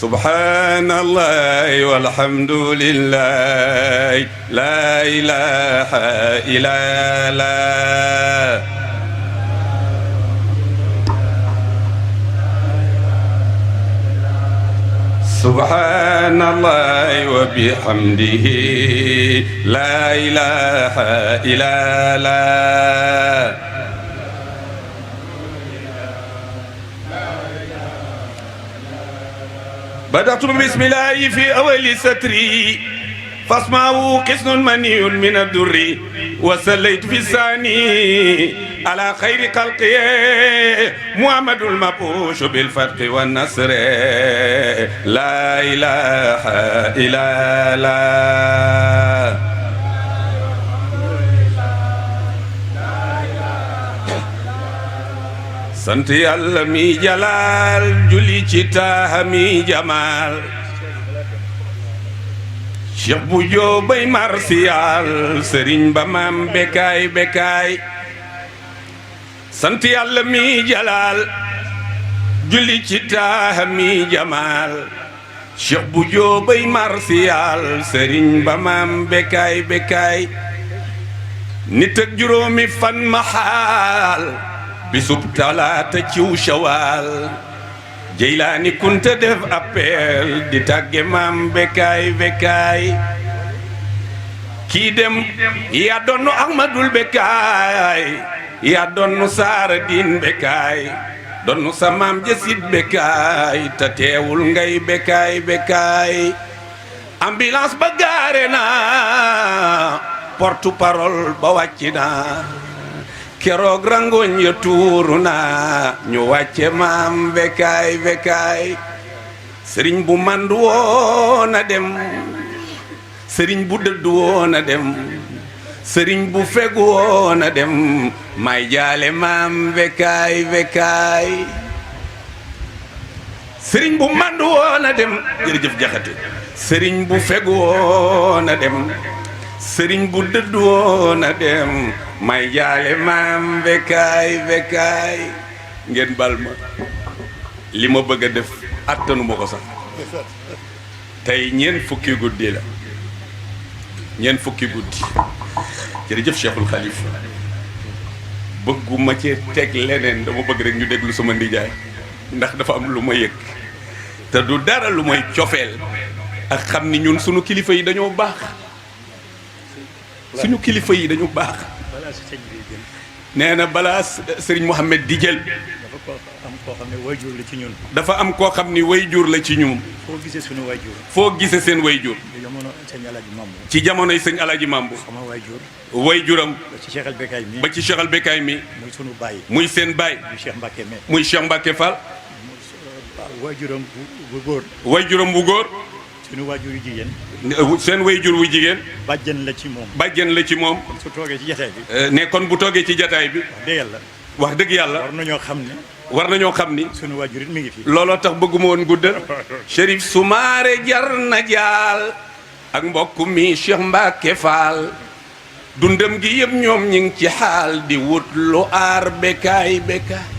subhanallah walhamdulillah la ilaha illallah subhanallah wa bihamdihi la ilaha illallah بدأت بسم الله في أول ستري فاسمعوا قسن مني من الدر وسليت في الثاني على خير خلقه محمد المبعوث بالفتح والنصر لا إله إلا الله sant yàlla mi jalaal julli ci taaha mi jamaal Cheikh bu joobay marsiyaal sëriñ ba maam bekaay bekaay sant yàlla mi jalaal julli ci taaha mi jamaal Cheikh bu joobay marsiyaal sëriñ ba maam bekaay bekaay nit ak juróomi fan ma xaal bisub talaata ciw shawaal Jeylaani kunta def appel di tàgge maam bekaay bekaay kii dem yaa donnu Ahmadul bekaay yaa donnu Saara Diin bekaay donnu sa maam jësit bekaay te teewul ngay bekaay bekaay ambulance ba gaare na porte parole ba wàcc na keroog rangoñ ya tuuru na ñu wàcce maam bekaay bekaay sëriñ bu mandu woon a dem sëriñ bu dëddu woon a dem sëriñ bu fegu woon a dem may jaale maam bekaay bekaay sëriñ bu mandu woon a dem jërëjëf jaxate sëriñ bu fegu woon a dem sëriñ bu dëddu woon a dem may jaale maam bekaay bekaay ngeen bal ma li ma bëgg a def attanu ma ko sax tey ñeent fukki guddi la ñeent fukki guddi jërëjëf Cheikhul Khalifa bëgguma ci teg leneen dama bëgg rek ñu déglu sama ndijaay ndax dafa am lu ma yëg te du dara lu may cofeel ak xam ni ñun sunu kilifa yi dañoo baax suñu kilifa yi dañu baax nee na balaa Serigne Mohamed di jël dafa am koo xam ne wayjur la ci ñun foo gisee suñu wayjur foo gisee seen wayjur ci jamonoy sëñ Alaaji Mambu sama wayjur wayjuram ba ci Cheikh al Bekaay mi ba ci Cheikh al Bekaay mi muy sunu baay muy seen baay muy Cheikh Mbacke me muy Cheikh Mbacke Fall wayjuram bu góor wayjuram bu góor suñu waajur yu jigéen seen wayjur wu jigéen bàjjen la ci moom bàjjen la ci moom su toogee ci jataay bi ne kon bu toogee ci jataay bi wax dëgg yàlla war nañoo xam ni suñu waajur it mi ngi fi looloo tax bëgguma woon guddal Chérif Soumaré jar na jaal ak mbokk mi Cheikh Mbacke Fall dundam gi yëpp ñoom ñi ngi ci xaal di wut lu aar bekaay bekaay